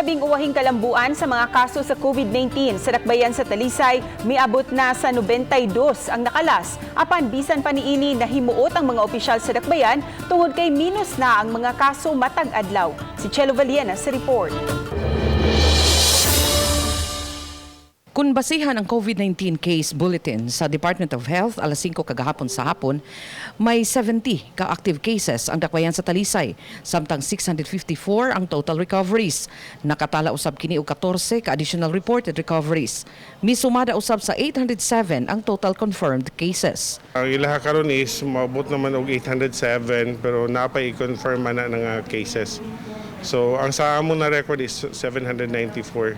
Labing uwahing kalambuan sa mga kaso sa COVID-19 sa dakbayan sa Talisay, miabot na sa 92 ang nakalas. Apan bisan pa niini, nahimuot ang mga opisyal sa dakbayan tungod kay minus na ang mga kaso matag adlaw. Si Chelo Valiena sa report. Kung basihan ang COVID-19 case bulletin sa Department of Health alas 5 kagahapon sa hapon, may 70 ka-active cases ang dakbayan sa Talisay, samtang 654 ang total recoveries. Nakatala usab kini og 14 ka additional reported recoveries. Misumada usab sa 807 ang total confirmed cases. Ang ilaha karon is maabot naman og 807, pero naa pay i-confirm man na nga cases. So ang sa among na record is 794.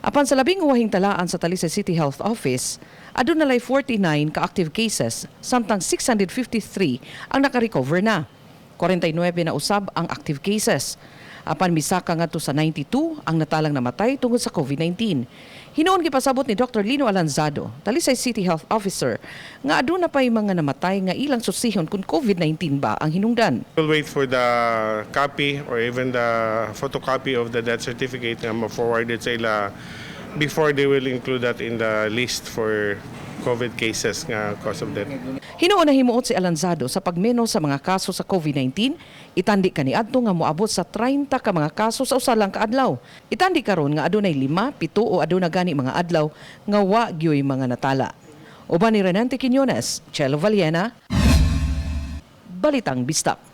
Apan sa labing uwahing talaan sa Talisay City Health Office, aduna lay 49 ka-active cases samtang 653 ang naka-recover na. 49 na usab ang active cases. Apan misaka ngadto sa 92 ang natalang namatay tungod sa COVID-19. Hinuon gipasabot ni Dr. Lino Alanzado, Talisay City Health Officer, nga aduna pay mga namatay nga ilang susihon kung COVID-19 ba ang hinungdan. We'll wait for the copy or even the photocopy of the death certificate nga ma-forwarded sa ila before they will include that in the list for COVID cases nga cause of death. Hinuon nahimuot si Alanzado sa pagmeno sa mga kaso sa COVID-19, itandi kaniadto nga moabot sa 30 ka mga kaso sa usa lang ka adlaw. Itandi karon nga adunay 5, 7 o aduna gani mga adlaw nga wa gyoy mga natala. Uban ni Renante Quiñones, Chelo Valiena, Balitang Bisdak.